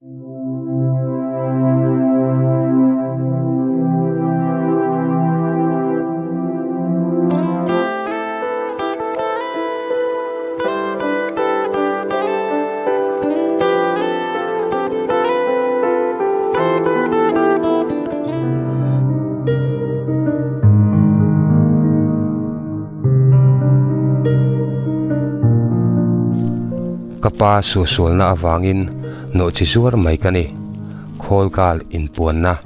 Ka pa suahsualna avangin nawhchi zuar mai ka ni. Khawlkal inpuanna,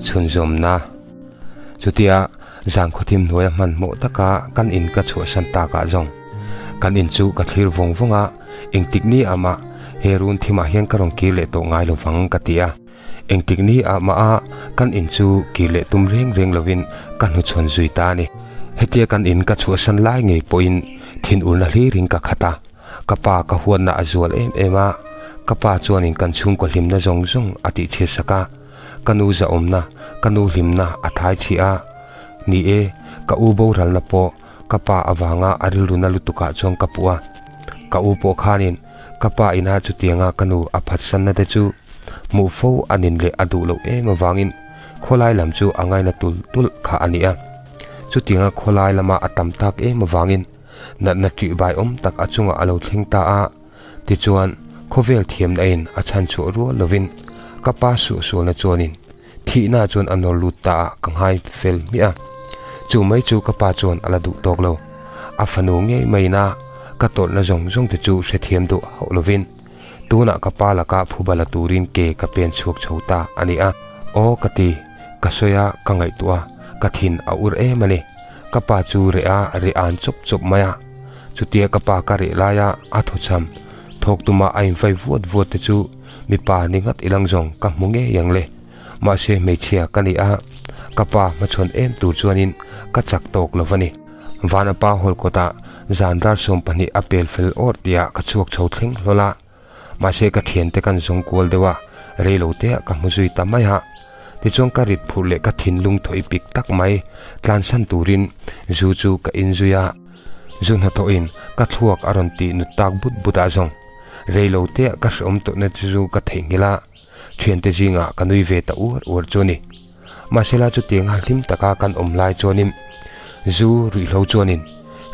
chhunzawmna. Chutia zan khawthim hnuaia hmanhmawh taka kan in ka chhuahsan takah zawng kan in chu ka thlir vawng vawng a, engtik ni ah mah he run thimah hian ka rawn kir leh tawh ngai lovang ka ti a. Engtik ni ah mah a kan in chu kir leh tum reng reng lovin ka hnuchhawn zui ta a ni. Hetia kan in ka chhuahsan lai ngei pawhin thinurna hlirin ka khat a. Ka pa ka huatna a zual em em a, ka pa chuanin kan chhungkaw hlimna zawng zawng a tihchhiat sak a, ka nu zahawmna, ka nu hlimna a thai chhi a. Ni e, ka u boralna pawh ka pa avanga a rilruna lutukah chuan ka puh a. Ka u pawh khanin ka pa ina chutianga ka nu a phatsanna te chu hmuh fo a nin leh a duh loh em avangin khawlai lam chu a ngaina tul tulh kha a ni a. Chutianga khawlai lama a tam tak em avangin Natna ṭih bai awm tak a chungah a lo thleng ta a, tichuan khawvel thiamna in a chhan chhuah rual lovin ka pa suahsualna chuanin thihna chuan a nawr lut ta a ka nghai fel hmiah a. Chu mai chu ka pa chuan a la duh tawk lo. A fanu ngei maiin a ka tawrhna zawng zawng te chu hrethiam duh hauh lovin tunah ka pa laka phuba la turin ke ka pen chhuak chho ta a ni a. Aw ka ti, ka sawi a, ka ngaihtuah a, ka thin a ur em a ni. Ka pa chu reh a reh an chawp chawp mai a, chutia ka pa ka reh laia a thawchham thawk tuma a invai vuat vuat te chu mipa ni ngat ilang zawng ka hmu ngei ang le. Mahse hmeichhia ka ni a, ka pa hmachhawn em tur chuanin ka chak tawk lo va ni. Vanapa hall kawtah zan dar 12 a pel fel awr tihah ka chhuak chho thleng hlawl a. Mahse ka thiante kan zawng kual deuh a, rei lo te ah ka hmu zui ta mai a. Tichuan ka rit phurh leh ka thinlung thaw i pik tak mai tlansan turin zu chu ka in zui a. Zu hnathawhin ka thluak a rawn tih nut tak but but ah zawng. Rei lo te ah ka hreawm tawhna te chu ka theihnghilh a, thiante zingah ka nui ve ta uar uar chu a ni. Mahsela chutianga hlim taka kan awm lai chuanin zu ruihhlo chuanin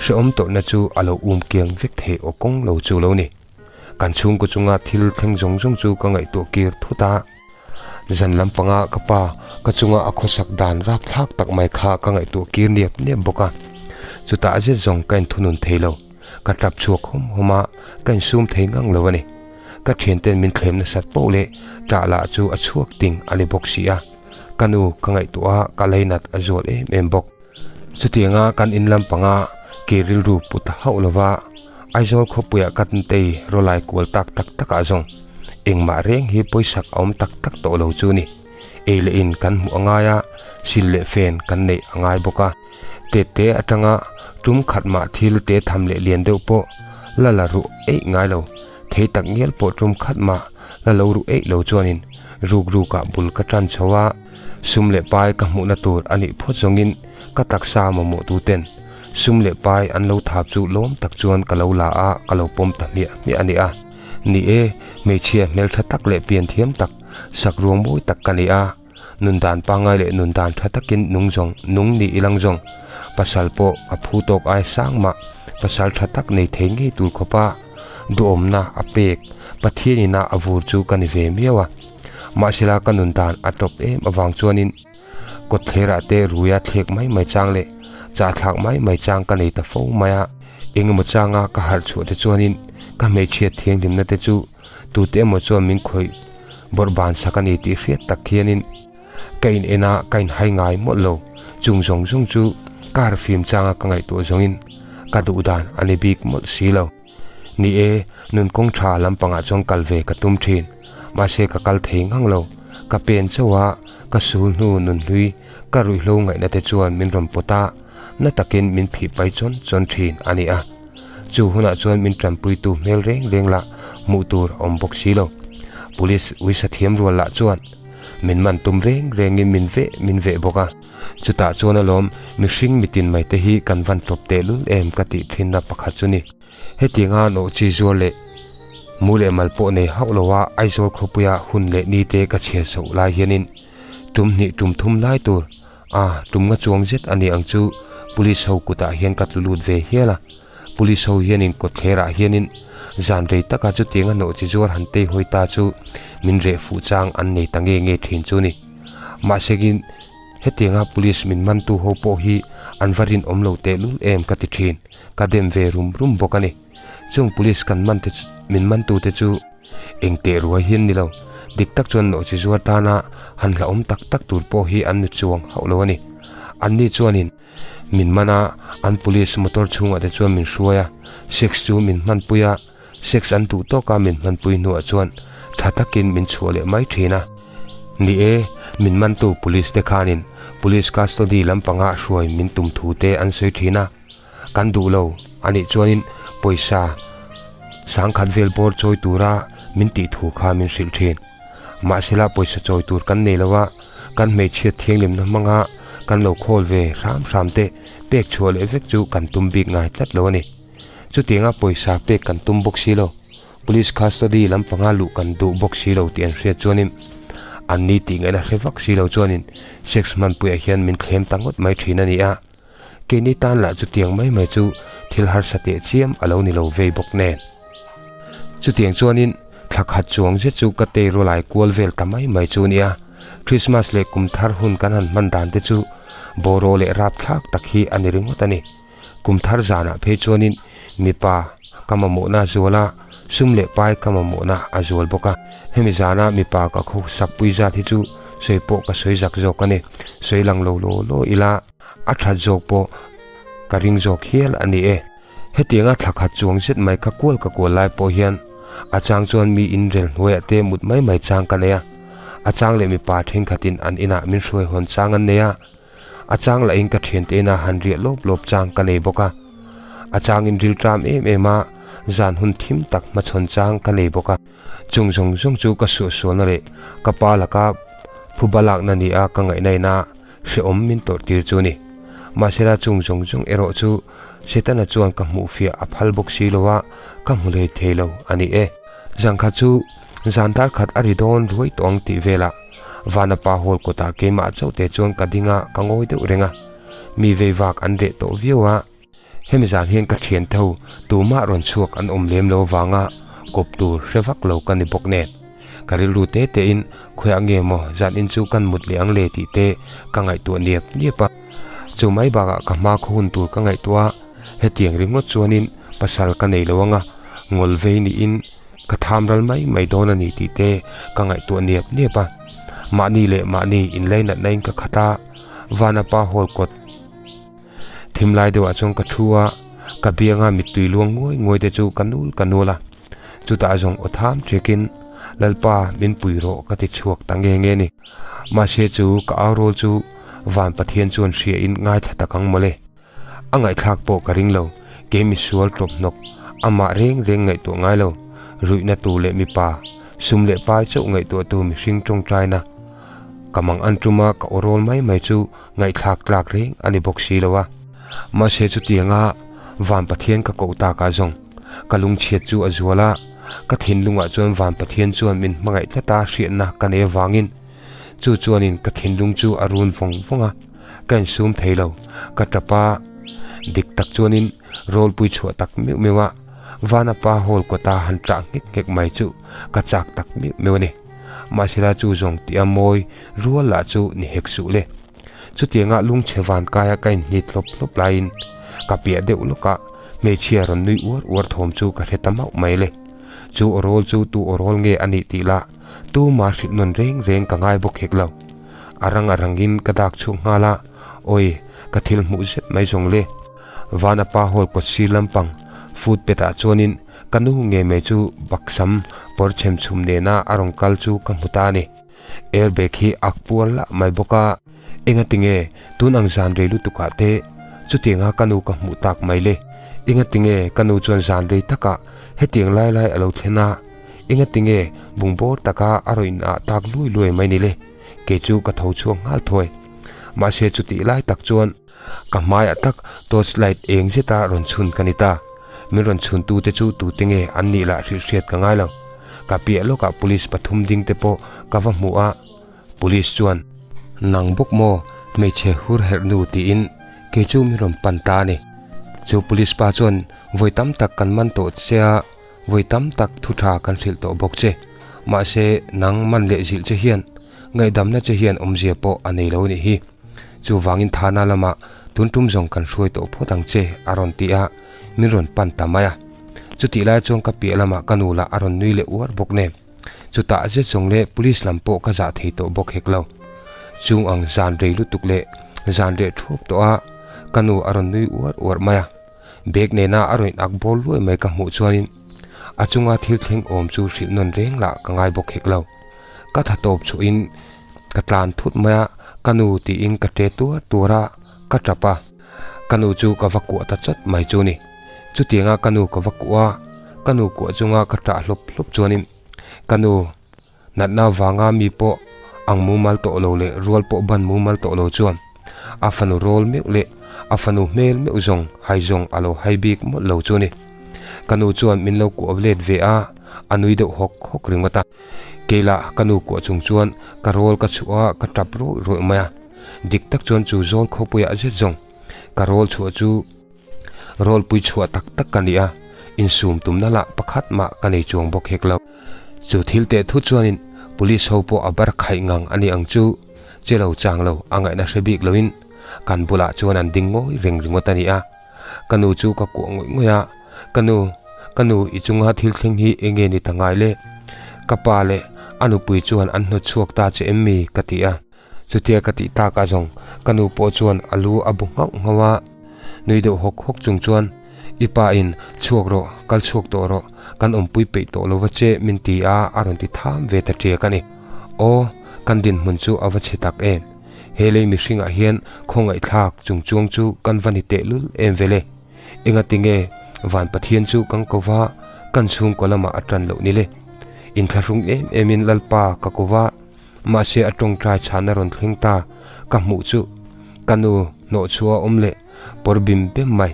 hreawm tawhna chu a lo um kiang vek thei aw kawng lo chu lo ni. Kan chhungkaw chunga thil thleng zawng zawng chu ka ngaihtuah kir thut a. Zan lampanga ka pa ka chunga a khawsak dan rapthlak tak mai kha ka ngaihtuah kir niap niap bawk a. Chutah zet zawng ka inthunun thei lo. Ka tap chhuak hawm hawm a, ka insum thei ngang lo a ni. Ka thianten min thlem nasat poh leh ṭah lah chu a chhuak ting a ni bawk si a. Ka nu ka ngaihtuah a, ka leinat a zual em em bawk. Chutianga kan in lampanga ke rilru pu ta hauh lova Aizawl khawpuiah ka ntei rawlai kual tak tak takah zawng engmah reng hi pawisak a awm tak tak tawh lo chu ni. Ei leh in kan hmuh a ngai a, sil leh fen kan neih a ngai bawk a. Tette atanga tum khat mah thil te tham leh lian deuh pawh la la ruh eih ngai lo, thei tak ngial pawh tum khat mah la lo ruh eih lo chuanin ruk rukah bul ka tan chho a. Sum leh pai ka hmuhna tur a nih phawt zawngin ka taksa mamawh tuten sum leh pai an lo thap chu lawm tak chuan ka lo la a, ka lo pawm ta hmiah hmiah a ni a. Ni e, hmeichhia hmeltha tak leh pian thiam tak, sak ruang mawi tak ka ni a. Nun dan pangngai leh nun dan tha takin nung zawng, nung ni ilang zawng. Pasal pawh ka phu tawk ai sang mah, pasal tha tak nei thei ngei tur khawpa duhawmna a pek Pathianina a vur chu ka ni ve miau a. Mahsela ka nun dan a tawp em avang chuanin kawtthlerah te ruia thlek mai mai chang leh chahthlak mai mai chang ka nei ta fo mai a. Engemaw changa ka harh chhuah te chuanin ka hmeichhia thianghlimna te chu tute emaw chuan min khawih bawrh ban sak a ni tih hriat tak hianin ka in en a, ka inhai ngai mawlh lo. Chung zawng zawng chu ka harhfim changa ka ngaihtuah zawngin ka duh dan a ni bik mawlh si lo. Ni e, nun kawng tha lampangah chuan kal ve ka tum thin. Mahse ka kal thei ngang lo. Ka pen chauh a, ka sul hnu nun hlui, ka ruihhlo ngaihna te chuan min rawn pawt a, na takin min phih pai chawn chawn thin a ni a. Chu hunah chuan min tanpuitu hmel reng reng lah hmuh tur a awm bawk si lo. Police uisa thiam rual lah chuan min man tum reng rengin min veh min veh bawk a. Chutah chuan alawm mihring mitin mai te hi kan van tawp teh lul em ka tih thinna pakhat chu ni. Hetianga nawhchi zuar leh Mu leh mal pawh nei hauh lo a Aizawl khawpuia hun leh ni te ka chhiar chhoh lai hianin tum hnih tum thum lai tur a tum nga chuang zet a ni ang chu Police ho kutah hian ka tlu lut ve hial a. Police ho hianin kawtthlerah hianin zan rei taka chutianga nawhchi zuar han tei hawi ta chu min reh fuh chang an nei ta nge nge thin chu ni. Mahsegin hetianga Police min mantu ho pawh hi an va rinawm lo tehlul em ka ti thin, ka dem ve rum rum bawk a ni. Chung Police kan man te chu min mantu te chu eng teh ruai hian ni lo, dik tak chuan nawhchi zuar tana han hlauhawm tak tak tur pawh hi an nu chuang hauh lo a ni. Anni chuanin. Min man a, an police motor chhungah te chuan min hruai a, sex chu min hmanpui a, sex an duh tawk a min hmanpui hnuah chuan tha takin min chhuah leh mai thin a. Ni e, min mantu police te khanin police custody lampanga hruai min tum thu te an sawi thin a, kan duh lo a nih chuanin pawisa sangkhat vel bawr chawi tura min tih thu kha min hrilh thin. Mahsela pawisa chawi tur kan nei lo a, kan hmeichhiat thianghlimna hmanga kan lo khawl ve hram hram te pek chhuah leh vek chu kan tum bik ngai tlat lo a ni. Chutianga pawisa pek kan tum bawk si lo, Police custody lampanga luh kan duh bawk si lo tih an hriat chuanin an ni tih ngaihna hre vak si lo chuanin sex hmanpuiah hian min thlem ta ngawt mai thin a ni a. Keini tan lah chutiang mai mai chu thil harsa teh chiam a lo ni lo vei bawk nen. Chutiang chuanin thla khat chuang zet chu ka tei rawlai kual vel ta mai mai chu nia. Christmas leh kum thar hun kan han hman dan te chu bawraw leh rapthlak tak hi a ni ringawt a ni. Kum thar zanah phei chuanin mipa ka mamawhna a zual a, sum leh pai ka mamawhna a zual bawk a. Hemi zana mipa ka khawsakpui zat hi chu sawi pawh ka sawi zak zawk a ni. Sawi lang lo law law ila. A that zawk pawh ka ring zawk hial a ni e. Hetianga thla khat chuang zet mai ka kual ka kual lai pawh hian a chang chuan mi inrel hnuaiah te mut mai mai chang ka nei a, a chang leh mipa thenkhatin an inah min hruai hawn chang an nei a, a chang lahin ka thiante inah han riah lawp lawp chang ka nei bawk a, a changin ril ṭam em em a, zan hun thim tak hmachhawn chang ka nei bawk a. Chung zawng zawng chu ka suahsualna leh ka pa laka phuba lakna ni a ka ngaihna ina hrehawm min tawrh tir chu a ni. Mahsela chung zawng zawng erawh chu Setana chuan ka hmuh fiah a phal bawk si lo a, ka hmu hlei thei lo a ni e. Zan khat chu zan dar khat a ri dawn ruai tawh ang tih velah Vanapa hall kawtah keimah chauh te chuan ka ding a, ka ngawi deuh reng a. Mi vei vak an reh tawh viau a. Hemi zan hian ka thian tho tumah rawn chhuak an awm lem lo vanga kawp tur hre vak lo ka ni bawk nen. Ka rilru te tein khawiah nge maw zan in chu kan mut leh ang le tih te ka ngaihtuah niap niap a. Chu mai bakah ka hma khaw hun tur ka ngaihtuah a, hetiang ringawt chuanin pasal ka nei lo anga ngawl vei niin ka tham ral mai mai dawn a ni tih te ka ngaihtuah niap niap a. Mahni leh mahni inlainatna in ka khat a, Vanapa hall kawt. Thim lai deuhah chuan ka thu a, ka bianga mittui luang nguai nguai te chu ka nul ka nul a. Chutah zawng aw tham ṭiakin, Lalpa, min pui rawh ka ti chhuak ta nge nge ni. Mahse chu ka au rawl chu Van Pathian chuan hriain ngaithla tak ang mawle. A ngaihthlak pawh ka ring lo, kei misual ṭawp hnawk, amah reng reng ngaihtuah ngai lo, ruihna tu leh mipa, sum leh pai chauh ngaihtuahtu mihring ṭawngṭaina ka mang an ṭuma ka aw rawl mai mai chu Ngaihthlak tlak reng a ni bawk si lo a. Mahse chutianga Van Pathian ka koh takah zawng ka lungchhiat chu a zual a, ka thinlungah chuan Van Pathian chuan min hmangaih tlata hriatna ka nei avangin chu chuanin ka thinlung chu a run vawng vawng a, ka insum thei lo, ka tap a. Dik tak chuanin rawlpui chhuah tak meuh meuh a, Vana pa hall kawta han ṭah nghek nghek mai chu ka chak tak meuh meuh a ni. Mahsela chu zawng tih a mawi rual lah chu ni hek suh le. Chutianga lungchhe van kaia ka inhnit hlawp hlawp laiin ka piah deuh lawkah hmeichhia rawn nui uar uar thawm chu ka hre ta mauh mai le. Chu aw rawl chu tu aw rawl nge a nih tih lah tuma hrilh nawn reng reng ka ngai bawk hek lo. A rang a rangin ka dak chhuak nghal a, awi ka thil hmuh zet mai zawng le. Vanapa hall kawt sir lampang footpath ah chuanin Ka nu nge mai chu baksam pawr chhem chhum nena a rawn kal chu ka hmu ta a ni. Airbag hi ak puar lah mai bawk a. Engatinge tun ang zan rei lutukah te chutianga ka nu ka hmuh tak mai le? Engatinge ka nu chuan zan rei takah hetiang lai lai a lo thlen a? Engatinge bungbawr taka a rawn inah tak luai luai mai ni le? Kei chu ka tho chhuak nghal thuai. Mahse chutih lai tak chuan. Ka hmaiah tak torch light eng zeta rawn chhun ka ni ta. Min rawn chhuntute chu tute nge an nih lah hrilh hriat ka ngai lo. Ka piah lawkah police pathum ding te pawh ka va hmu a, police chuan, Nang bawk maw hmeichhe hur herh nu tiin kei chu min rawn pan ta a ni. Chu police pa chuan vawi tam tak kan man tawh che a, vawi tam tak thu tha kan hrilh tawh bawk che. Mahse nang man leh zilh che hian ngaihdamna che hian awmzia pawh a nei lo a nih hi. Chuvangin thana lamah tun tum zawng kan hruai tawh phawt ang che a rawn ti a, min rawn pan ta mai a. Chutih lai chuan ka piah lamah ka nu lah a rawn nui leh uar bawk nen. Chutah zet zawng leh police lam pawh ka zah thei tawh bawk hek lo. Chung ang zan rei lutuk leh zan reh thuap tawh a, ka nu a rawn nui uar uar mai a. Bag nena a rawn in ak bawl luai mai ka hmuh chuanin a chunga thil thleng awm chu hrilh nawn reng lah ka ngai bawk hek lo. Ka tha tawp chhuahin ka tlan thut mai a, ka nu tiin ka ṭe tuar tuar a, ka ṭap a. Ka nu chu ka va kuah ta chawt mai chu ni. Chutianga ka nu ka va kuah a, ka nu kuah chunga ka ṭah hlawp hlawp chuanin ka nu natna vanga mi pawh ang mumal tawh lo leh rual pawh ban mumal tawh lo chuan a fanu rawl meuh leh a fanu hmel meuh zawng hai zawng a lo hai bik mawlh lo chu ni. Ka nu chuan min lo kuah let ve a, a nui deuh hawk hawk ringawt a. Kei lah ka nu kuah chung chuan ka rawl ka chhuah a, ka tap rawih rawih mai a. Dik tak chuan chu zawl khawpuiah zet zawng ka rawl chhuah chu rawlpui chhuah tak tak ka ni a, insum tumna lah pakhat mah ka nei chuang bawk hek lo. Chu thil teh thut chuanin police ho pawh a bar khaih ngang a ni ang chu, che lo chang lo a ngaihna hre bik loin kan bulah chuan an ding ngawi reng ringawt a ni a. Ka nu chu ka kuah ngawih ngawih a, Ka nu, ka nu i chunga thil thleng hi eng nge ni ta ngai le? Ka pa leh a nupui chuan an hnawt chhuak ta che em mi? ka ti a. Chutia ka tih takah zawng ka nu pawh chuan a lu a bu nghauh nghauh a, nui deuh hawk hawk chung chuan, I pa in, chhuak rawh, kal chhuak tawh rawh, kan awmpui peih tawh lo va che min ti a a rawn ti tham ve ta ṭiak a ni. Aw, kan dinhmun chu a va chhe tak em? He lei mihringah hian khawngaihthlak chung chuang chu kan va ni tehlul em vele. Engati nge van Pathian chu kan ko va, kan chhungkaw lamah a tan loh ni le? Inthlahrung em emin Lalpa ka ko va, mahse a tawngtai chhana rawn thleng ta ka hmuh chu ka nu hnawhchhuah a awm leh pawr bim bem mai,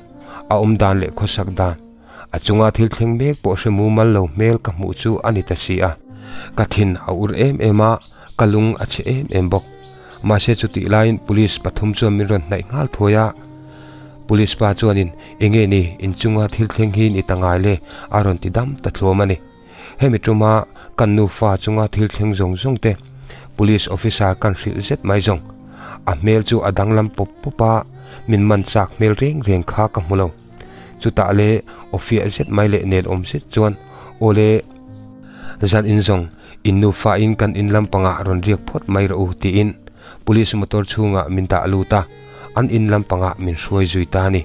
a awm dan leh khawsak dan, a chunga thil thleng mek pawh hre mumal lo hmel ka hmuh chu a ni ta si a. Ka thin a ur em em a, ka lung a chhe em em bawk. Mahse chutih laiin police pathum chuan min rawn hnaih nghal thuai a, police pa chuanin enge ni inchunga thil thleng hi ni ta ngai le a rawn ti dam ta thluam a ni. Hemi tuma kan nufa chunga thil thleng zawng zawng te police officer kan hrilh zet mai zawng. A hmel chu a danglam pawp pawp a, min man chak hmel reng reng kha ka hmu lo. Chutah le aw fiah zet mai leh nelawm zet chuan aw le zan in zawng in nufa in kan in lampangah rawn riak phawt mai rawh u tiin police motor chhungah min dah lut a, an in lampangah min hruai zui ta a ni.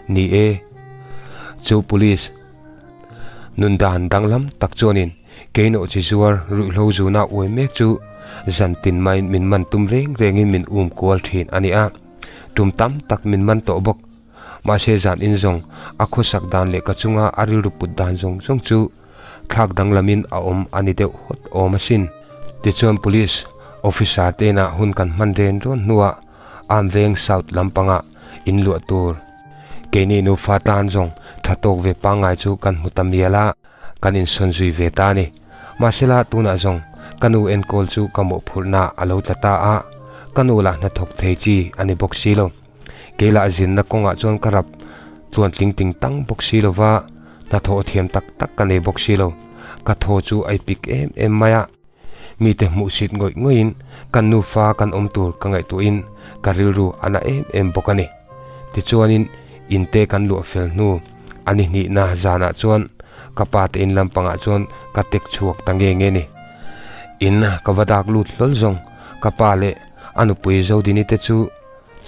Ni e, chu police nun dan danglam tak chuanin keinawh chi zuar ruihhlo zuna uai mek chu zan tin maiin min man tum reng rengin min um kual thin a ni a, tum tam tak min man tawh bawk. Mahse zan in zawng a khawsak dan leh ka chunga a rilru put dan zawng zawng chu thlak danglamin a awm a ni deuh hawt awm asin. Tichuan Police Officer te inah hun kan hman ren rawn hnuah Amveng South lampangah in luah tur keini nufa tan zawng tha tawk ve pangngai chu kan hmu ta mial a, kan insawn zui ve ta a ni. Mahsela tunah zawng ka nu enkawl chu ka mawhphurhna a lo tla ta a, ka nu lah hnathawk thei chi a ni bawk si lo. Kei lah zinna kawngah chuan ka rap tluan tling ting tang bawk si lo va, hnathawh thiam tak tak ka nei bawk si lo. Ka thaw chu a ipik em em mai a. Mite hmuhsit ngawih ngawihin kan nufa kan awm tur ka ngaihtuahin ka rilru a na em em bawk a ni. Tichuanin inte kan luah fel hnu a ni hnihna zanah chuan ka pa te in lampangah chuan ka tek chhuak ta nge nge ni. In ka va dak lut hlawl zawng ka pa leh a nupui Zodini te chu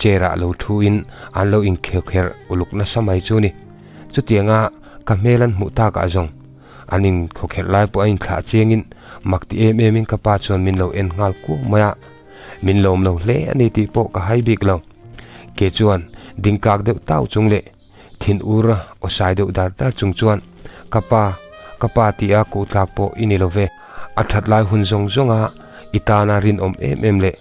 chair ah lo thu in an lo inkheu kherh uluk nasa mai chu ni. Chutianga ka hmel an hmuh takah zawng an inkhawkherh lai pawh a inthlah chiangin mak ti em em in ka pa chuan min lo en nghal kuau mai a, min lawm lo hle a ni tih pawh ka hai bik lo. Ke chuan ding kak deuh tau chung leh thin ur aw sai deuh dar dar chung chuan ka pa, ka pa tia kuhtlak pawh i ni lo ve, a that lai hun zawng zawnga i tana rinawm em em leh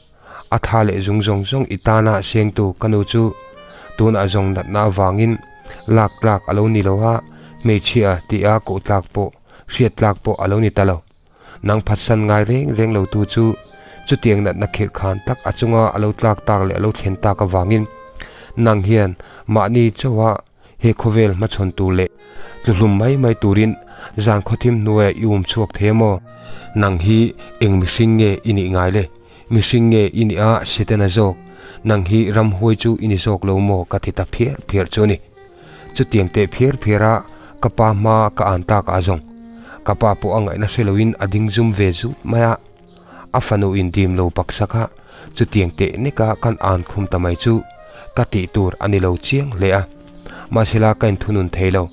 A tha leh zung zawng zawng i tana sengtu ka nu chu tunah zawng natna avangin lak tlak a lo ni lo a, Hmeichhia tia koh tlak pawh, hriat tlak pawh a lo ni ta lo. Nang phatsan ngai reng reng lo tu chu chutiang natna khirh khan tak a chunga a lo tlak tak leh a lo thlen tak avangin nang hian mahni chauha he khawvel hmachhawn tur leh tluhlum mai mai turin zan khawthim hnuaiah i um chhuak thei a maw? Nang hi eng mihring nge i nih ngai le? Mihring nge i nih a Setana zawk? Nang hi ramhuai chu i ni zawk lo maw? Ka ti ta phiar phiar chu a ni. Chutiang teh phiar phiar a ka pa hma ka an tak ah zawng. Ka pa pawh a ngaihna hre loin a ding zum ve zut mai a. A fanu in dim lo baksak a, chutiang teh nek a kan an khum ta mai chu ka tih tur a ni lo chiang hle a. Mahsela ka inthunun thei lo,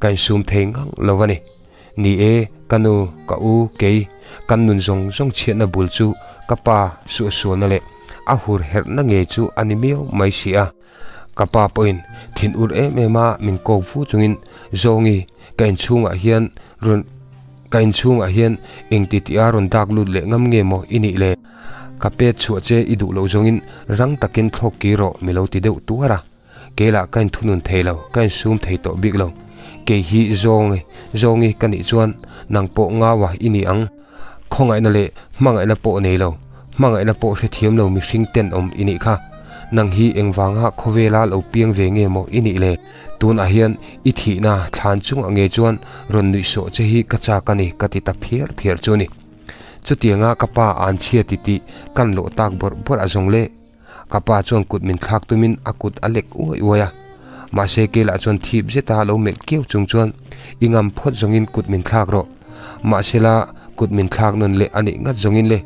ka insum thei ngang lo a ni. Ni e, ka nu, ka u, kei, kan nun zawng zawng chhiatna bul chu ka pa suahsualna leh a hur herhna ngei chu a ni miau mai si a. Ka pa pawhin thin ur em em a min kawk vu chungin Zawngi ka inchhungah hian rawn ka inchhungah hian engti tih a rawn dak lut leh ngam nge maw i nih le? Ka pet chhuah che i duh loh zawngin rang takin thlawk kir rawh mi lo ti deuh tuar a. Kei lah ka inthunun thei lo, ka insum thei tawh bik lo. Kei hi Zawngi, Zawngi ka nih chuan nang pawh ngaua i ni ang. Khawngaihna leh hmangaihna pawh nei lo, hmangaihna pawh hrethiam lo mihring tenawm i nih kha. Nang hi engvanga khawvela lo piang ve nge maw i nih le? Tunah hian i thihna thlan chungah nge chuan rawn nuihsawh che hi ka chak a ni ka ti ta phiar phiar chu a ni. Chutianga ka pa anchhia titih kan lawh tak bawrh bawrh a zawng le. Ka pa chuan kut min thlak tumin a kut a lek uai uai a, mahse kelah chuan thip zeta lo melh kiau chung chuan i ngam phawt zawngin kut min thlak rawh. Mahsela kut min thlak nawn leh a nih ngat zawngin le,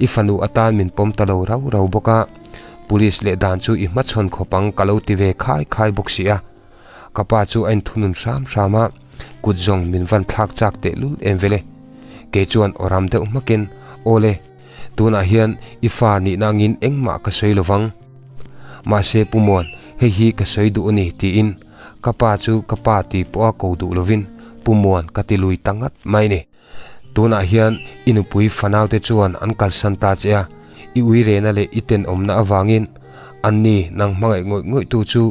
i fanu atan min pawm ta lo rau rau bawk a, police leh dan chu i hmachhawn khawp ang ka lo ti ve khai khai bawk si a. Ka pa chu a inthunun hram hram a, kut zawng min van thlak chak tehlul em vele. Kei chuan aw ram deuh hmakin, Aw le. Tunah hian i fa nihna angin engmah ka sawi lo vang. Mahse Pu Muan, hei hi ka sawi duh a ni tiin ka pa chu ka pa ti pawha ko duh lovin Pu Muan ka ti lui ta ngat mai ni. Tunah hian i nupui fanaute chuan an kalsan ta che a, i uirena leh i tenawmna avangin anni nang hmangaih ngawih ngawihtu chu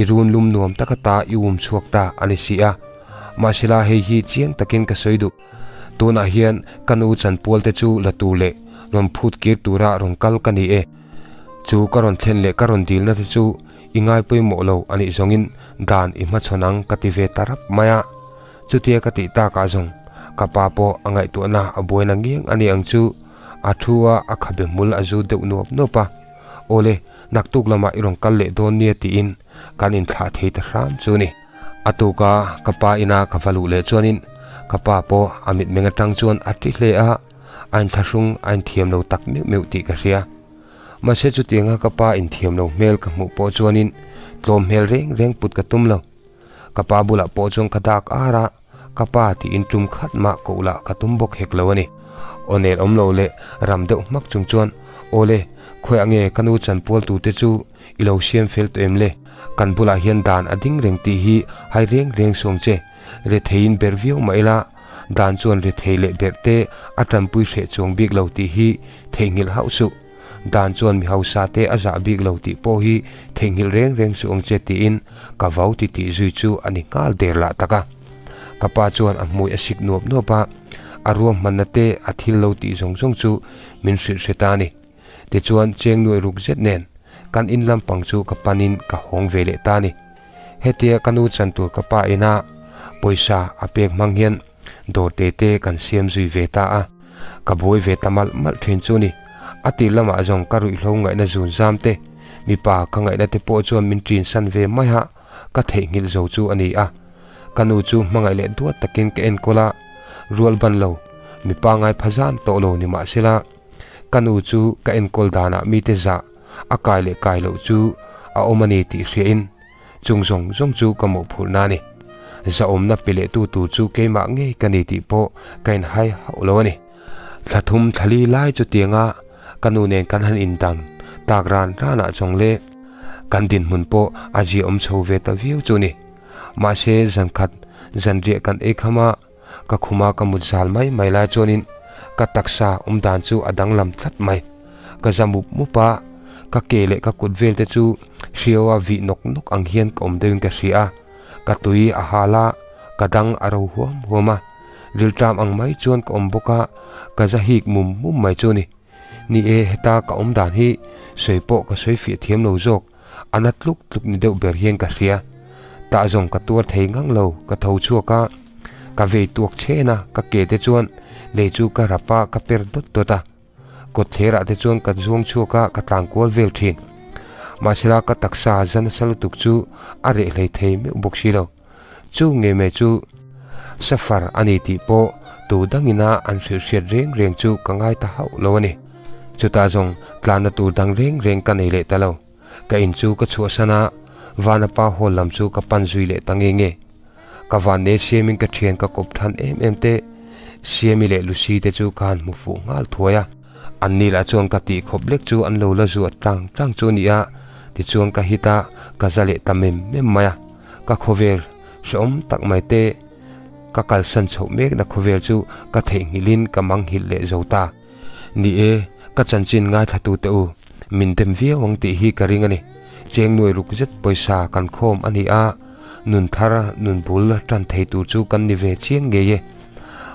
i run lum nuam taka ta i um chhuak ta a ni si a. Mahsela hei hi chiang takin ka sawi duh. Tunah hian ka nu chanpual te chu la tur leh rawn phut kir tura rawn kal ka ni e. Chu ka rawn thlen leh ka rawn dilna te chu i ngai pawimawh lo a nih zawngin dan i hmachhawn ang ka ti ve ta rap mai a. Chutia ka tih takah zawng ka pa pawh a ngaihtuahna a buaina ngiang a ni ang chu a thu a a khabe hmul a zu deuh nuap nuap a. Awle, naktuk lamah i rawn kal leh dawn nia tiin kan inthlah thei ta hram chu ni. A tuka ka pa ina ka va luh leh chuanin ka pa pawh a mitmeng atang chuan a ti hle a, a inthlahrung a inthiam lo tak meuh meuh tih ka hria. Mahse chutianga ka pa inthiam lo hmel ka hmuh pawh chuanin tlawm hmel reng reng put ka tum lo. Ka pa bulah pawh chuan ka dak ar a, ka pa tiin tum khat mah koh lah ka tum bawk hek lo a ni. Aw nen awm lo leh ram deuh hmak chung chuan, Awle, khawiah nge ka nu chanpual turte chu i lo siam fel tawh em le? Kan bulah hian dan a ding reng tih hi hai reng reng suang che. Retheiin berh viau mah ila, dan chuan rethei leh berh te a tanpui hreh chuang bik lo tih hi theihnghilh hauh suh. Dan chuan mi hausa te a zah bik lo tih pawh hi theihnghilh reng reng suh ang che tiin ka vau ti tih zui chu a ni nghal der lah tak a. Ka pa chuan a hmui a sik nuap nuap a, a ruahmanna te a thil lo tih zawng zawng chu min hrilh hre ta a ni. Tichuan cheng nuai ruk zet nen kan in lampang chu ka panin ka hawng ve leh ta a ni. Hetia ka nu chan tur ka pa ina pawisa a pek hmang hian dawr te te kan siam zui ve ta a, ka buai ve ta malh malh thin chu ni. A tir lamah zawng ka ruihhlo ngaihna zun zam te, mipa ka ngaihna te pawh chuan min ṭin san ve mai a, ka theihnghilh zo chu a ni a. Ka nu chu hmangaih leh duat takin ka enkawl a, rual ban lo, mipa ngai pha zan tawh lo ni mahsela, Ka nu chu ka enkawl danah mite zah a kai leh kai loh chu a awm a ni tih hriain chung zawng zawng chu ka mawhphurhna a ni. Zahawmna pe lehtu tur chu keimah ngei ka ni tih pawh ka inhai hauh lo a ni. Thla thum thla li lai chutianga ka nu nen kan han indang tak ran ranah zawng le kan dinhmun pawh a ziaawm chho ve ta viau chu a ni. Mahse zankhat zanriah kan ei kham a. Ka khuma ka mut zal mai mai lai chuanin ka taksa awm dan chu a danglam tlat mai. Ka za mup mup a, ka ke leh ka kut vel te chu hriaua vih nawk nawk ang hian ka awm deuhin ka hria a. Ka tui a hal a, Ka dang a ro huam huam a, rilṭam ang mai chuan ka awm bawk a, ka za hik mum mum mai chu a ni. Ni e, heta ka awm dan hi sawi pawh ka sawi fiah thiam lo zawk, a na tluk tluk ni deuh ber hian ka hria. Tah zawng ka tuar thei ngang lo, ka tho chhuak a, ka vei tuak chhen a, ka ke te chuan lei chu ka rap a, ka per dawt dawt a. Kawtthlerah te chuan ka zuang chhuak a, ka tlan kual vel thin. Mahsela ka taksa za nasa lutuk chu a reh hlei thei meuh bawk si lo. Chu ngei mai chu safar a ni tih pawh tu dangina an hrilh hriat reng reng chu ka ngai ta hauh lo a ni. Chutah zawng tlanna tur dang reng reng ka nei leh ta lo. Ka in chu ka chhuahsan a, Vanapa hall lam chu ka pan zui leh ta nge nge. Ka vanne siamin ka thian ka kawp than em em te, Siami leh Lucy te chu ka han hmu fuh nghal thuai a. An ni lah chuan ka tih khawp lek chu an lo la zuat tlang tlang chu a ni a, tichuan ka hit a, ka za leh ta mem mem mai a. Ka khawvel hrehawm tak mai te, ka kalsan chhoh mekna khawvel chu ka theihnghilhin ka manghilh leh zo ta. Ni e, ka chanchin ngaithlatute u, min dem viau ang tih hi ka ring a ni. Cheng nuai ruk zet pawisa kan khawm a ni a, nun thar nun bul tan thei tur chu kan ni ve chiang ngei e.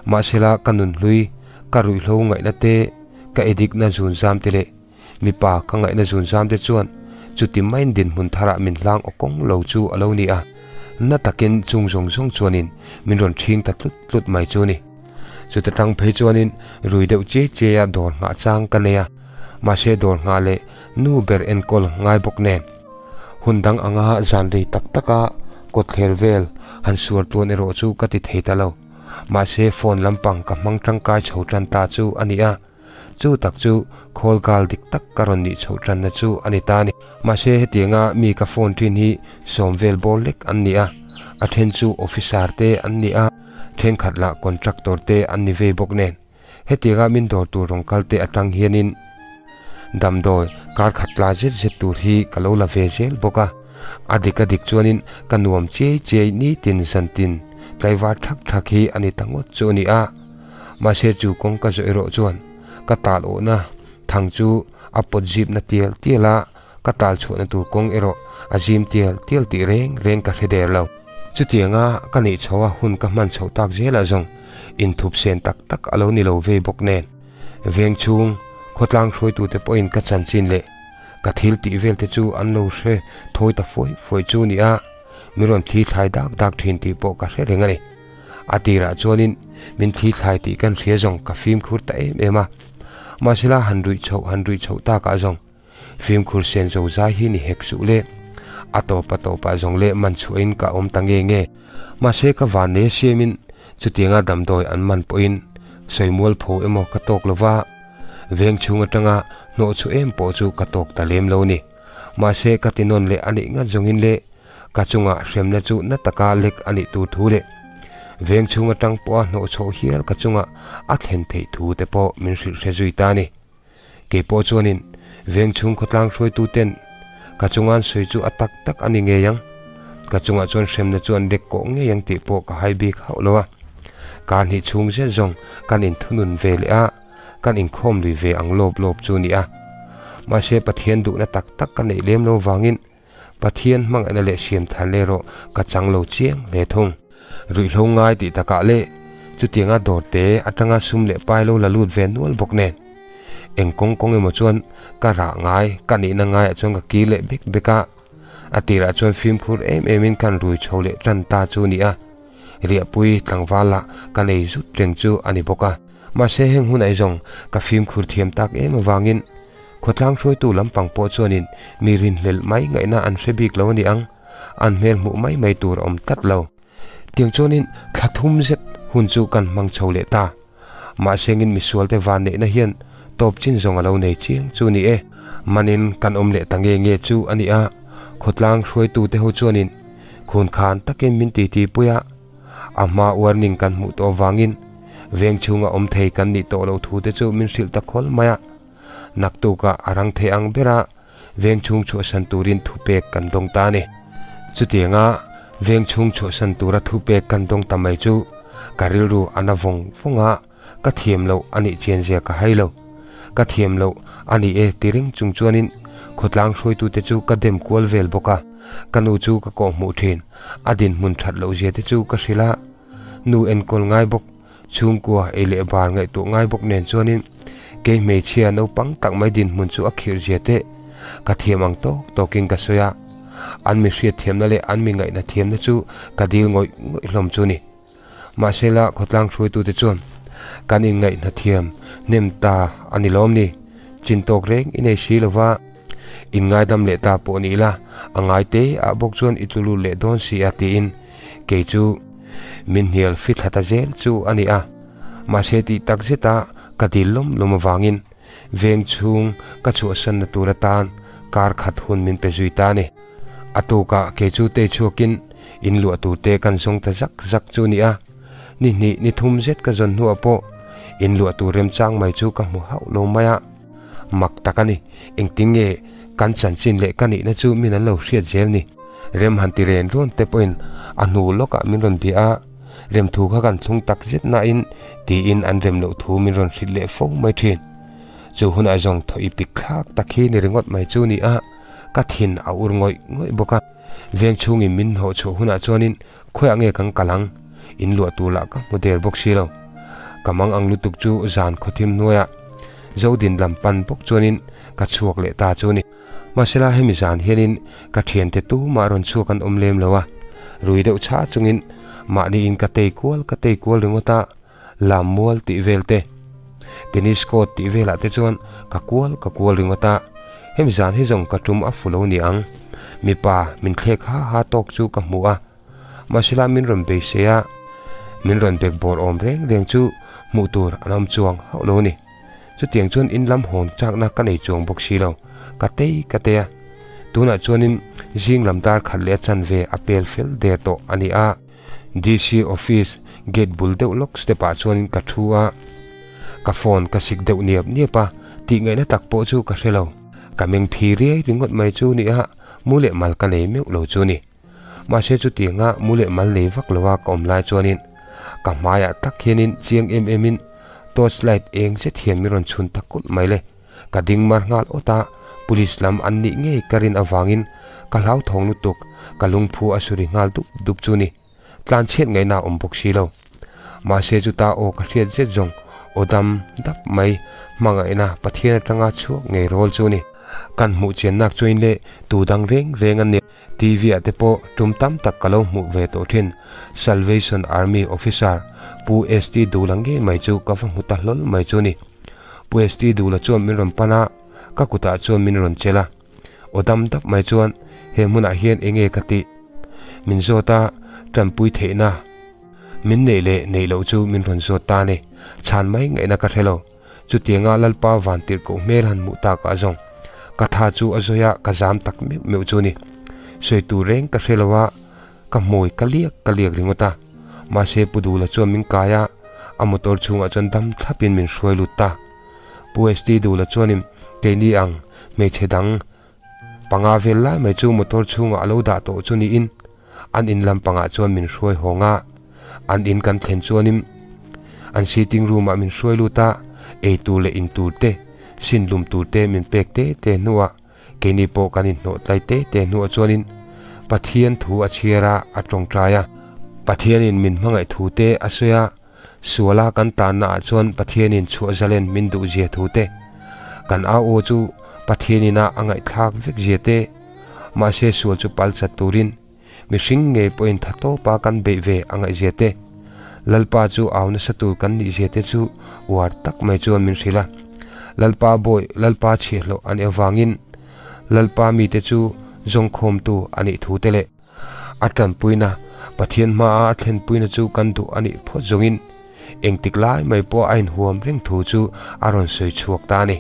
Mahsela ka nun hlui, ka ruihhlo ngaihna te, ka edikna zun zam te leh mipa ka ngaihna zun zam te chuan chuti maiin dinhmun tharah min hlang aw kawng lo chu a lo ni a. Na takin chung zawng zawng chuanin min rawn ṭhing ta tlut tlut mai chu a ni. Chuta tang phei chuanin rui deuh chiai chiai a dawr nghah chang ka nei a, mahse dawr nghah leh nu ber enkawl ngai bawk nen. Hun dang anga zan rei tak taka kawtthler vel han suar tuan erawh chu ka ti thei ta lo. Mahse phone lampang ka hmang tangkai chho tan ta chu a ni a, chu tak chu call girl dik tak ka rawn nih chhoh tanna chu a ni ta a ni. Mahse hetianga mi ka phone thin hi sawm vel bawr lek an ni a, a then chu officer te an ni a, Thenkhat lah contractor te an ni vei bawk nen, hetianga min dawr tur rawn kal te atang hianin damdawi kar khat tla zet zet tur hi ka lo la ve zel bawk a. A dik a dik chuanin ka nuam chiai chiai nitin zantin tlaivar thak thak hi a ni ta ngawt chu a ni a. Mahse chu kawng ka zawh erawh chuan ka tal awhna thang chu a pawt zipna tial tial a, Ka tal chhuahna tur kawng erawh a zim tial tial tih reng reng ka hre der lo. Chutianga ka neih chho a hun ka hman chhoh tak zelah zawng inthup sen tak tak a lo ni lo vei bawk nen. Veng chhung khawtlang hruaitute pawhin ka chanchin leh ka thil tih vel te chu an lo hre thawi ta fuai fuai chu ni a, min rawn thli thlai dak dak thin tih pawh ka hre reng a ni. A tirah chuanin min thli thlai tih kan hria zawng ka fimkhur ta em em a, mahsela han ruih chhoh han ruih chhoh takah zawng Fimkhur sen zo zai hi ni hek suh le. A tawp a tawpah zawng leh man chhuahin ka awm ta nge nge. Mahse ka van nei siamin chutianga damdawi an man pawhin sawimual pho emaw ka tawk lo va, veng chhung atanga hnawh chhu em pawh chu ka tawk ta lem lo ni. Mahse ka ti nawn leh a nih ngat zawngin le ka chungah hremna chu na taka lek a nih tur thu leh veng chhung atang pawha hnawh chhoh hial ka chungah a thlen theih thu te pawh min hrilh hre zui ta a ni. Kei pawh chuanin veng chhung khawtlang hruaituten ka chunga an sawi chu a tak tak a ni ngei ang, ka chungah chuan hremna chu an lek kawh ngei ang tih pawh ka hai bik hauh lo a. Kar hnih chhung zet zawng kan inthunun ve leh a, kan inkhawm lui ve ang lawp lawp chu ni a. Mahse Pathian duhna tak tak ka neih lem lo vangin Pathian hmangaihna leh siam than leh erawh ka chang lo chiang hle thung. Ruihhlo ngai tih takah leh chutianga dawr te atanga sum leh pai lo la lut ve nual bawk nen. Eng kawng kawng emaw chuan ka rah ngai, ka nihna ngaiah chuan ka kir leh bek bek a. A tirah chuan fimkhur em emin kan rui chho leh tan ta chu a ni a. Riahpui tlangval lah ka nei zut reng chu a ni bawk a. Mahse heng hun aizawng ka fimkhur thiam tak em avangin Khawtlang hruaitu lampang pawh chuanin mi rinhlelh mai ngaihna an hre bik lo a ni ang, an hmel hmuh mai mai tur a awm tlat lo. Tiang chuanin thla thum zet hun chu kan hmang chho leh ta. Mahsengin misualte van neihna hian tawp chin zawng a lo nei chiang chu a ni e. Manin kan awm leh ta nge nge chu a ni a, khawtlang hruaitute ho chuanin khun khan takin min titi pui a, A hma warning kan hmuh tawh avangin veng chhunga awm thei kan nih tawh loh thu te chu min hrilh ta khawl mai a. Naktukah a rang thei ang bera veng chhung chhuahsan turin thupek kan dawng ta a ni. Chutianga veng chhung chhuahsan tura thupek kan dawng ta mai chu ka rilru a na vawng vawng a, ka thiam loh a nih chianzia ka hai lo. Ka thiam loh a ni e ti ring chung chuanin khawtlang hruaitute chu ka dem kual vel bawk a, ka nu chu ka kawhhmuh thin. A dinhmun that loh zia te chu ka hrilh a. Nu enkawl ngai bawk, chhungkua ei leh bar ngaihtuah ngai bawk nen chuanin kei hmeichhia naupang tak mai dinhmun chu a khirh zia teh ka thiam ang tawk tawkin ka sawi a, an mi hriatthiamna leh an mi ngaihna thiamna chu ka dil ngawih ngawih hlawm chu ni. Mahsela khawtlang hruaitute chuan kan inngaihna thiam hnem ta a ni lawm ni? Chin tawk reng i nei si lova, inngaidam leh ta pawh ni ila a ngai te ah bawk chuan i tlu lut leh dawn si a tiin kei chu min hnial fithla ta zel chu a ni a. Mahse tih tak zeta ka dil lawm lawm avangin veng chhung ka chhuahsanna tur atan kar khat hun min pe zui ta a ni. A tukah kei chu tei chhuakin in luah tur te kan zawng ta zak zak chu a ni a, ni hnih ni thum zet ka zawn hnuah pawh in luah tur remchang mai chu ka hmu hauh lo mai a. Mak tak a ni, engtin nge kan chanchin leh ka nihna chu min an lo hriat zel ni? Rem han ti ren rawn te pawhin a hnu lawkah min rawn bia a, remthu kha kan thlung tak zet nain tiin an rem loh thu min rawn hrilh leh fo mai thin. Chu hunah zawng thaw i pik thlak tak hi ni ringawt mai chu ni a. Ka thin a ur ngawih ngawih bawk a, veng chhungin min hnawh chhuah hunah chuanin khawiah nge kan kal ang? In luah tur lah ka hmu der bawk si lo. Ka mang ang lutuk chu zan khawthim hnuaiah Zodin lam pan bawk chuanin ka chhuak leh ta chu ni. Mahsela hemi zan hianin ka thiante tumah rawn chhuak an awm lem lo a, rui deuh chhah chungin mahniin ka tei kual ka tei kual ringawt a, lam mual tih vel te, tennis court tih velah te chuan ka kual ka kual ringawt a, hemi zan hi zawng ka tum a fu lo ni ang. Mipa min thlek ha ha tawk chu ka hmu a, mahsela min rawn beisei a, min rawn bek bawr awm reng reng chu hmuh tur an awm chuang hauh lo a ni. Chutiang chuan in lam hawn chakna ka nei chuang bawk si lo, ka tei ka tei a. Tunah chuanin zing lam dar khat leh a chanve a pel fel der tawh a ni a. DC office gate bul deuh lawk step ah chuanin ka thu a, ka phone ka sik deuh niap niap a, tih ngaihna tak pawh chu ka hre lo. Ka meng phi riai ringawt mai chu ni a, mu leh mal ka nei meuh lo chu ni. Mahse chutianga mu leh mal nei vak lo a ka awm lai chuanin ka hmaiah tak hianin chiang em em in torch light eng zet hian min rawn chhun ta kulh mai le. Ka ding mar nghal awt a, police lam an nih ngei ka rin avangin ka hlauthawng lutuk, ka lungphu a suri nghal dup dup chu ni. Tlan chhiat ngaihna a awm bawk si lo. Mahse chuta aw ka hriat zet zawng aw dam dap mai hmangaihna Pathian atanga chhuak ngei rawl chu ni. Kan hmuh chiannak chuain leh tu dang reng reng an ni. TV ah te pawh tum tam tak ka lo hmuh ve tawh thin. Salvation Army Officer Pu ST Dula ngei mai chu ka va hmu ta hlawl mai chu ni. Pu ST Dula chuan min rawn pan a, ka kutah chuan min rawn chelh a. Aw dam dap mai chuan he hmunah hian eng nge ka tih? Min zawt a, tanpui theihna min neih leh neih loh chu min rawn zawt ta a ni. Chhan mai ngaihna ka hre lo. Chutianga Lalpa vantirhkoh hmel han hmuh takah zawng ka tha chu a zawi a, ka zam tak meuh meuh chu a ni. Sawi tur reng ka hre lo a, ka hmui ka liak ka liak ringawt a. Mahse Pu Dula chuan min kai a, a motor chhungah chuan dam thlapin min hruai lut ta. Pu ST Dula chuanin keini ang hmeichhe dang panga vel lai mai chu motor chhungah a lo dah tawh chu niin an in lampangah chuan min hruai hawng a. An in kan thlen chuanin an sitting room ah min hruai lut a, ei tur leh in tur te, sin lum tur te min pek te te hnuah Keini pawh kan inhnawh tlai te te hnuah chuanin Pathian thu a chhiar a, a tawngtai a. Pathianin min hmangaih thu te a sawi a, suala kan tanna ah chuan Pathianin chhuah zalen min duh zia thu te, kan au aw chu Pathianin a a ngaihthlak vek zia te, mahse sual chu pal chat turin mihring ngei pawhin tha tawpa kan beih ve a ngaih zia te, Lalpa chu au nasa tur kan nih zia te chu uar tak mai chuan min hrilh a. Lalpa bawi, Lalpa chhiahhlawh a nih avangin Lalpa mite chu zawngkhawmtu a nih thu te leh a tanpuina, Pathian hmaa a thlenpuina chu kan duh a nih phawt zawngin engtik lai mai pawh a inhuam reng thu chu a rawn sawi chhuak ta a ni.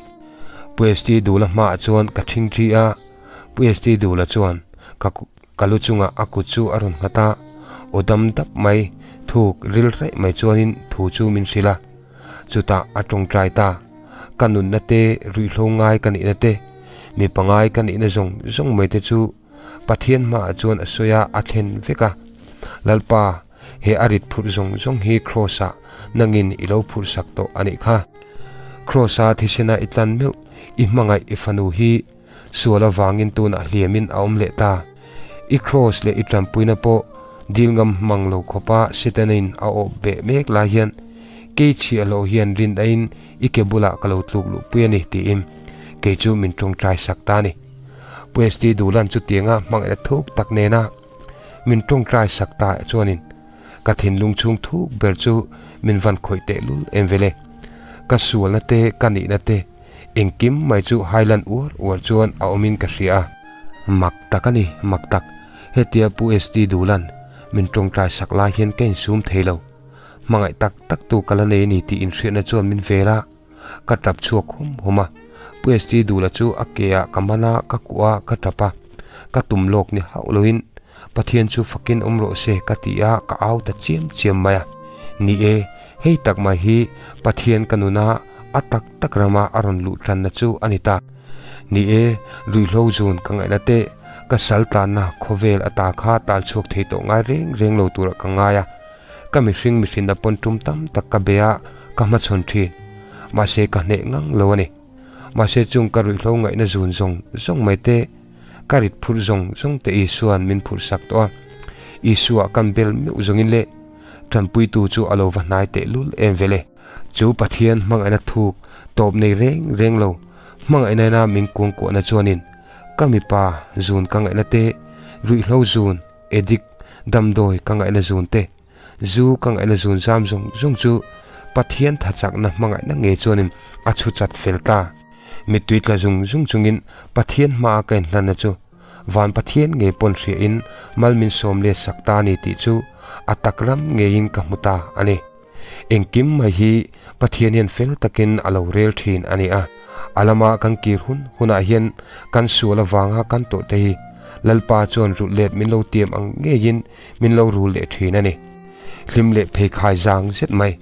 Pu ST Dula hmaah chuan ka thingthi a, Pu ST Dula chuan ka Ka lu chungah a kut chu a rawn nghat a, aw dam dap mai, thuk ril raih mai chuanin thu chu min hrilh a. Chutah a tawngtai ta, Ka nunna te, ruihhlo ngai ka nihna te, mi pangai ka nihna zawng zawng mai te chu Pathian hmaah chuan a sawi a, a thlen vek a. Lalpa, he a rit phurh zawng zawng hi Kraws-ah nangin i lo phurh sak tawh a nih kha. Kraws-a thisena i tlan meuh, i hmangaih i fanu hi Sual avangin tunah hliamin a awm leh ta. I kraws leh i tanpuina pawh Dil ngam mang lo khawpa Setanin a awp beh mek lai hian kei chhiah hlawh hian rin aiin i ke bulah ka lo tluk luh pui a ni tiin kei chu min tawngtai sak ta a ni. Pu ST Dulan chutianga hmangaihna thuk tak nena min tawngtai sak ta chuanin ka thinlung chhung thuk ber chu min van khawih teh lul em vele. Ka sualna te ka nihna te engkim mai chu hailan uar uar chuan a awmin ka hria a. Mak tak a ni, mak tak. Hetia Pu ST Dulan min tawngtai sak lai hian ka insum thei lo. Hmangaih tak tak tu ka la nei a ni tih inhriatna chuan min vel a, ka tap chhuak hum hum a. Pu ST Dula chu a ke ah ka man a, ka kuah a, ka tap a. Ka tum lawk ni hauh loin Pathian chu fakin awm rawh se ka ti a, ka au ta chiam chiam mai a. Ni e, hei tak mai hi Pathian ka nuna a tak tak rama a rawn luh tanna chu a ni ta. Ni e, ruihhlo zun ka ngaihna te, ka sal tlanna khawvel ata kha tal chhuak thei tawh ngai reng reng lo turah ka ngai a. Ka mihring mihrinna pawn tum tam tak ka be a, ka hmachhawn thin. Mahse ka hneh ngang lo a ni. Mahse chung ka ruihhlo ngaihna zun zawng zawng mai te, ka rit phurh zawng zawng te Isua'n min phurh sak tawh a. Isua kan bel meuh zawngin le tanpuitu chu a lo va hnai teh lul em ve le. Chu Pathian hmangaihna thuk tawp nei reng reng lo hmangaihna ina min kuangkuahna chuanin ka mipa zun ka ngaihna te, ruihhlo zun, edik, damdawi ka ngaihna zun te, Zu ka ngaihna zun zam zawng zawng chu Pathian tha chakna hmangaihna ngei chuanin a chhu chat fel ta. Mittui tla zung zung chungin Pathian hmaa ka inhlanna chu van Pathian ngei pawn hriain mal min sawm let sak ta a ni tih chu a tak ram ngeiin ka hmu ta a ni. Engkim mai hi Pathian hian fel takin a lo rel thin a ni a. A lama kan kir hun hunah hian kan sual avanga kan tawrhte hi Lalpa chuan rulh let min lo tiam ang ngeiin min lo rul leh thin a ni. Hlim leh pheikhai zang zet mai,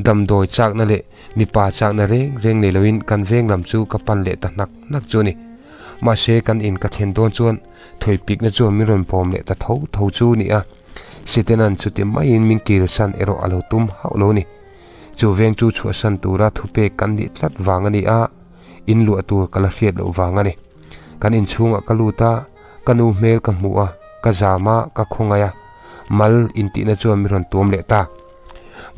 damdawi chakna leh mipa chakna reng reng nei loin kan veng lam chu ka pan leh ta hnak hnak chu a ni. Mahse kan in ka thlen dawn chuan thawipikna chuan min rawn bawm leh ta tho tho chu a ni a, Sitenan chuti maiin min kirsan erawh a lo tum hauh lo a ni. Chu veng chu chhuahsan tura thupek kan nih tlat vang a ni a, in luah tur ka la hriat loh vang a ni. Kan inchhungah ka lut a, ka nu hmel ka hmuh a, ka zam a, ka khawngaih a, mal intihna chuan min rawn tuam leh ta.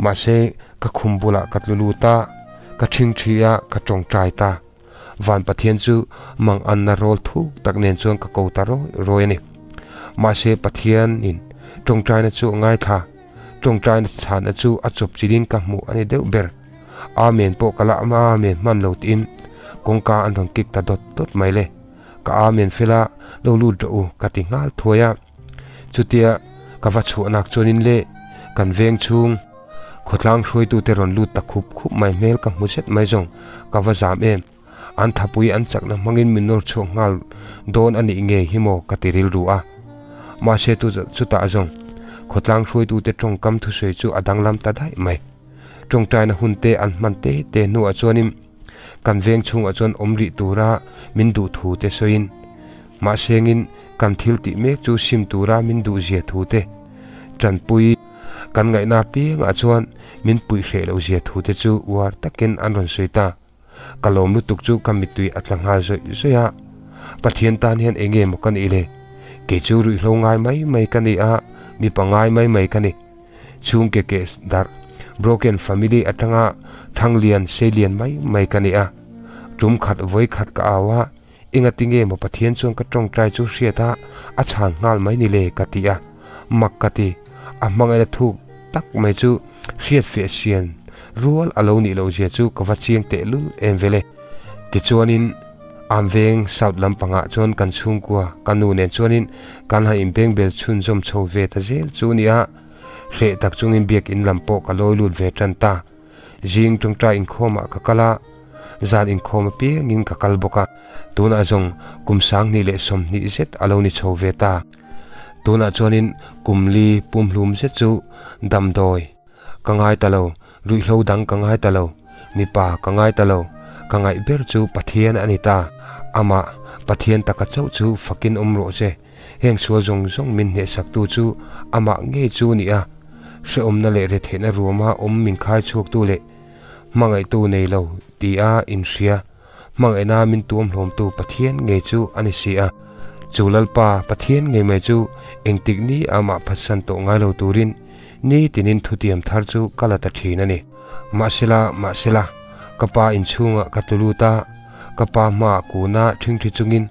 Mahse, ka khum bulah ka tlu lut a, ka ṭhingṭhi a, ka ṭawngṭai ta. Van Pathian chu mang anna rawl thuk tak nen chuan ka ko ta rawi rawi a ni. Mahse, Pathianin ṭawngṭaina chu a ngaithla, ṭawngṭaina chhanna chu a chawp chilhin ka hmuh a ni deuh ber. Amen pawh ka la Amen hman lo tiin kawngka an rawn kik ta dawt dawt mai le. Ka Amen fel a, lo lut rawh u ka ti nghal thuai a. Chutia ka va chhuah nak chuanin le kan veng chhung khawtlang hruaitute rawn lut ta khup khup mai hmel ka hmu zet mai zawng ka va zam em. An thapui an chakna hmangin min nawr chhuak nghal dawn a nih ngei hi maw ka ti rilru a. Mahse tu chutah zawng khawtlang hruaitute tawngkam thusawi chu a danglam ta daih mai. Tawngtaina hun te an hman te te hnuah chuanin kan veng chhungah chuan awm rih tura min duh thu te sawiin mahsengin kan thil tih mek chu sim tura min duh zia thu te tanpui kan ngaihna piangah chuan min puih hreh loh zia thu te chu uar takin an rawn sawi ta. Ka lawm lutuk chu ka mittui a tla nghal zawih zawih a, Pathian tan hian eng nge maw ka nih le? Kei chu ruihhlo ngai mai mai ka ni a, mipa ngai mai mai ka ni. Chhungke keh darh, broken family atanga thanglian seilian mai mai ka ni a. Tum khat vawi khat ka au a, engati nge maw Pathian chuan ka tawngtai chu hriat a, a chhan nghal mai ni le ka ti a. Mak ka ti, a hmangaihna thuk tak mai chu hriat feh sian rual a lo nih loh zia chu ka va chiang teh lul em vele. Tichuanin Am veng South lampangah chuan kan chhungkua ka nu nen chuanin kan han inbengbel chhunzawm chho ve ta zel chu a ni a, hreh tak chungin biakin lam pawh ka lawi lut ve tan ta. Zing tawngtai inkhawmah ka kal a, zan inkhawm apiangin ka kal bawk a, tunah zawng kum 2020 zet a lo ni chho ve ta. Tunah chuanin kum li pumhlum zet chu damdawi ka ngai ta lo, ruihhlo dang ka ngai ta lo, mipa ka ngai ta lo, ka ngaih ber chu Pathian a ni ta. Amah, Pathian taka chauh chu fakin awm rawh che. Heng sual zawng zawng min hnehsaktu chu amah ngei chu a ni a, hrehawmna leh retheihna ruama awm min khai chhuaktu leh hmangaihtu nei lo tia inhria. Hmangaihna min tuam hlawmtu Pathian ngei chu a ni si a. Chu Lalpa Pathian ngei mai chu engtik ni amah phatsan tawh ngai lo turin ni tinin thutiam thar chu ka la ta thin a ni. Mahsela, mahsela, ka pa inchhungah ka tlu lut a, ka pa hmaah kuna ṭhingṭhi chungin,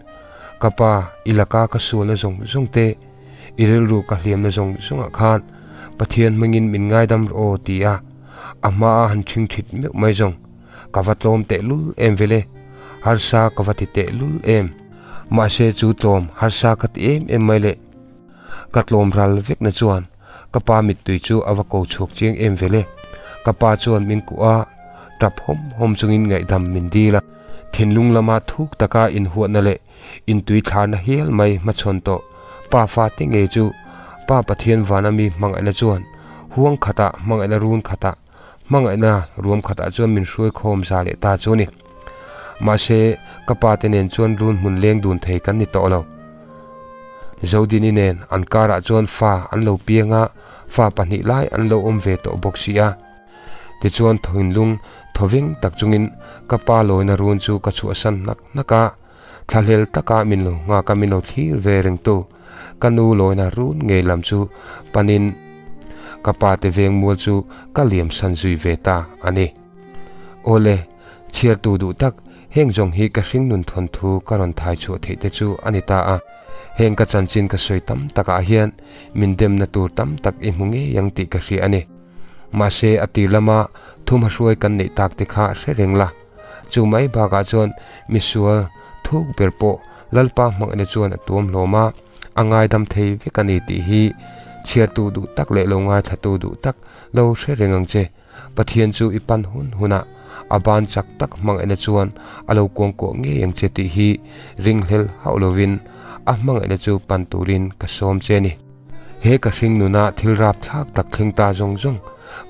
Ka pa, i laka ka sualna zawng zawng te, i rilru ka hliamna zawng zawngah khan Pathian hmangin min ngaidam rawh aw ti a, a hmaa han ṭhingṭhit meuh mai zawng ka va tlawm tehlul em vele, harsa ka va ti tehlul em. Mahse chu tlawm harsa ka ti em em mai le. Ka tlawm ral vekna chuan ka pa mittui chu a va ko chhuak chiang em vele. Ka pa chuan min kuh a, tap hawm hawm chungin ngaihdam min dil a. Thinlung lama thuk taka inhuatna leh intui thlarna hial mai hmachhawn tawh pa fate ngei chu Pa Pathian vana mi hmangaihna chuan huang khatah hmangaihna run khatah hmangaihna ruam khatah chuan min hruai khawm za leh ta chu a ni. Mahse, ka pa te nen chuan run hmun leng dun thei kan ni tawh lo. Zodini nen an karah chuan fa an lo piang a, fa pahnih lai an lo awm ve tawh bawk si a. Tichuan thinlung thawveng tak chungin ka pa lawina run chu ka chhuahsan hnak hnak a, thlahlel taka min lo nghak a min lo thlir ve reng tu ka nu lawina run ngei lam chu panin ka pa te veng mual chu ka liam san zui ve ta a ni. Awle, chhiartu duh tak, heng zawng hi ka hringnun thawnthu ka rawn thai chhuah theih te chu a ni ta a. Heng ka chanchin ka sawi tam takah hian min demna tur tam tak i hmu ngei ang tih ka hria a ni. Mahse, a tir lama thumhahruai kan neih tak te kha hre reng la. Chu mai bakah chuan misual thuk ber pawh Lalpa hmangaihna chuan a tuam hlawm a, a ngaidam thei vek a ni tih hi chhiartu duh tak leh lo ngaithlatu duh tak lo hre reng ang che. Pathian chu i pan hun hunah a ban chak tak hmangaihna chuan a lo kuangkuah ngei ang che tih hi ringhlel hauh lovin a hmangaihna chu pan turin ka sawm che a ni. He ka hring nuna thil rap thlak tak thleng ta zawng zawng,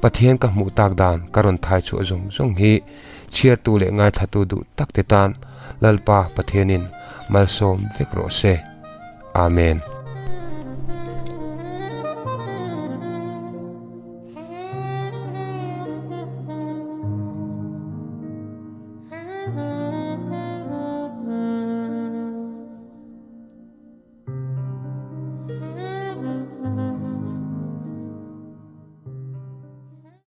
Pathian ka hmuh tak dan ka rawn thai chhuah zawng zawng hi chhiartu leh ngaithlatu duh tak te tan Lalpa Pathianin malsawm vek rawh se. Amen.